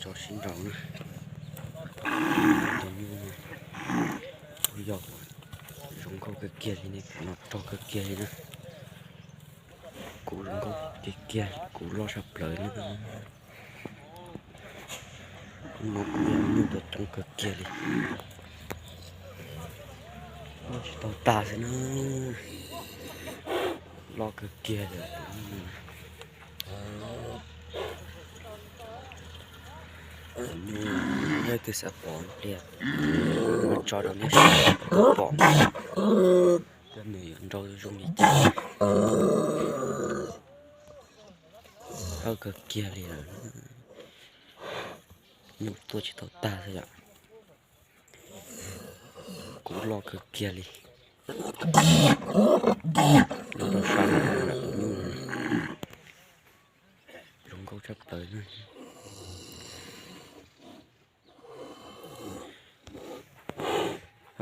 Tso sib nraus na. Tus nyuj no kuj yog zoo nkauj kawg kiag li ne, kuv no rog kawg kiag li na. Kuv zoo nkauj tiag kiag, kuv loj tshaj plaws na. Hnub no kuv yog nyuj tua coob kawg kiag li. Loj tsis tau tag xwb na. Loj kawg kiag li. Nyuj, nej twb xav pom pliag, muab tso rau nej sawv daws tau pom. Cov nws yuav nrau zoo li cas. Loj kawg kiag li lawm. Nyuj tuaj tsis tau tag xwb yom. Kuv loj kawg kiag li. Loj rau sab no, tus nyuj no zoo nkauj tshaj plaws na.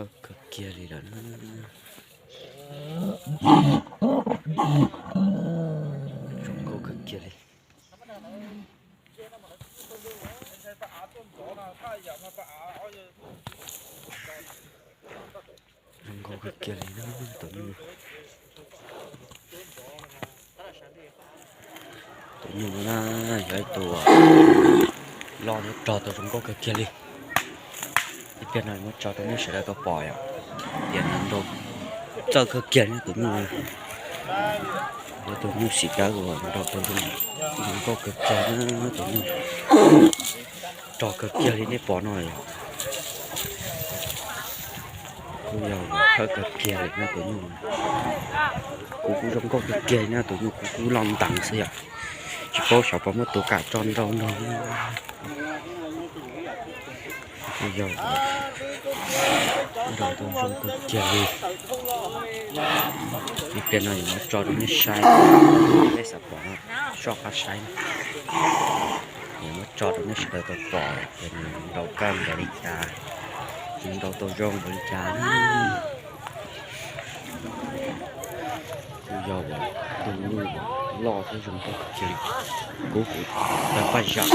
Kawg kiag li lawm. Zoo nkauj kawg kiag li. Zoo nkauj kawg kiag li na tus nyuj. Tus nyuj no na yog ib tug loj thiab rog tau zoo nkauj kawg kiag li. Ib pliag no muab tso rau nej sawv daws tau pom yom. Tias nws nrau txawj kawg kiag li tus nyuj. Yog tus nyuj xim dawb uas nrau tau zoo nkauj kawg kiag na tus nyuj. Rog kawg kiag li nej pom no yom. Kuj yog khawb kawg kiag li na tus nyuj. Kuv kuj zoo nkauj kawg kiag li na tus nyuj, kuv kuj loj nteev xwb yom. Tsis paub xyov puas muab tus kam tso nrau nrog. Kuj yog nrau tau zoo kawg kiag li. Ib pliag no yuav muab tso rau nej saib, nej xav pom no soj qab saib. Yuav muab tso rau nej sawv daws tau pom tias nws nrau kawg nkaus li cas, nws nrau tau zoo nkaus li cas. Kuj yog tus nyuj loj thiab zoo nkauj kawg kiag li. Kuv kuj tau paj zam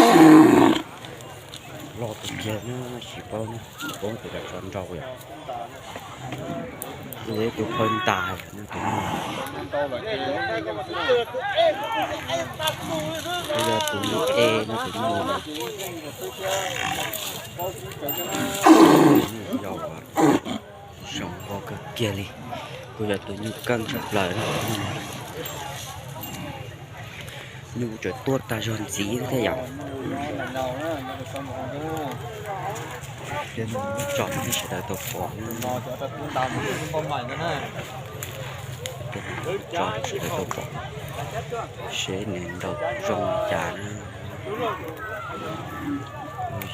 loj kawg kiag na, tsis paub na, tsis paub tus kam tso nrau yom. Kuj yog ib tug phawj ntas na tus nyuj. Kuj yog tus nyuj e na tus nyuj. Yog zoo nkauj kawg kiag li. Kuj yog tus nyuj keej tshaj plaws na. Nyuj tseem tuaj tag zog ntxiv thiab yom. Tso rau nej sawv daws tau pom. Tso rau sawv daws tau pom seb nws nrau zoo li cas na.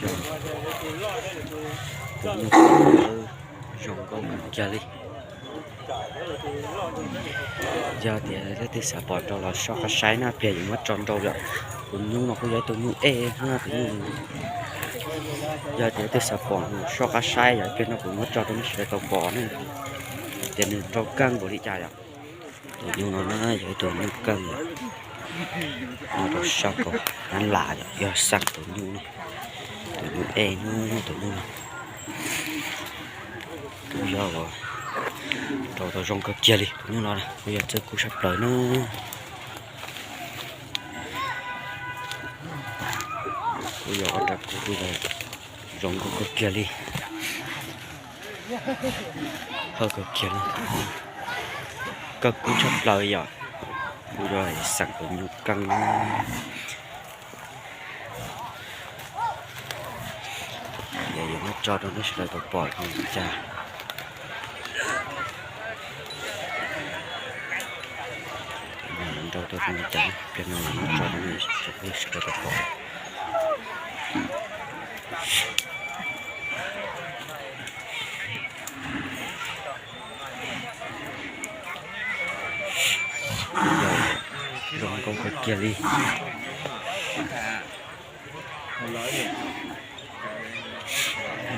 Yog tus nyuj zoo nkauj kawg kiag li. Yog tias leej twg xav pom nrau los soj qab saib na, pliag yuav muab tso nrau yom. Tus nyuj no kuj yog ib tug nyuj ej na tus nyuj. Yog tias leej twg xav pom soj qab saib yom, pliag no kuv muab tso rau nej sawv daws tau pom na, tias nws nrau keej npaum li cas yom. Tus nyuj no na yog ib tug nyuj keej yom. Nyob rau sab ko hab lam yom, yog xeem tus nyuj no. Tus nyuj ej na, tus nyuj no kuj yog nrau tau zoo kawg kiag li. Tus nyuj no kuj yog txawj kub tshaj plaws na. Kuj yog ua rau kuv kuj yog zoo nkauj kawg kiag li. Hawj kawg kiag li. Kawg kub tshaj plaws yom. Kuj yog xeem tus nyuj keej. Yog yuav muab tso rau nej sawv daws tau pom li cas. Nrau tau zoo li cas, pliag no yuav muab tso rau nej sawv daws tau pom. Kuj yog zoo nkauj kawg kiag li.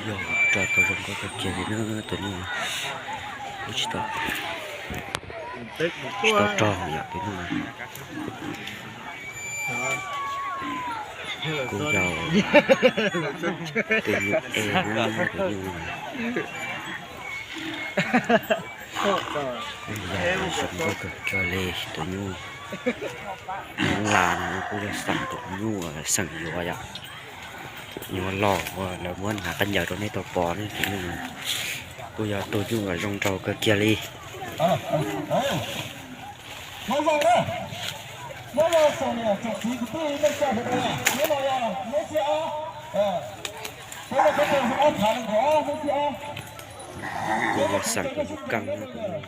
Yog tso tau zoo nkauj kawg kiag li na tus nyuj. Kuj tsis tau, tsis tau rog yom tus nyuj. Kuj yog tus nyuj es na tus nyuj. Kuj yog zoo nkauj kawg kiag li tus nyuj. Nyuj las no kuj yog xeem tus nyuj xeem yuav yom. Yuav los uas lawv muab hnav qab ncaws rau nej tau pom ne tus nyuj. Kuj yog tus nyuj uas zoo nraug kawg kiag li. Kuj yog xeem tus nyuj keej na tus nyuj.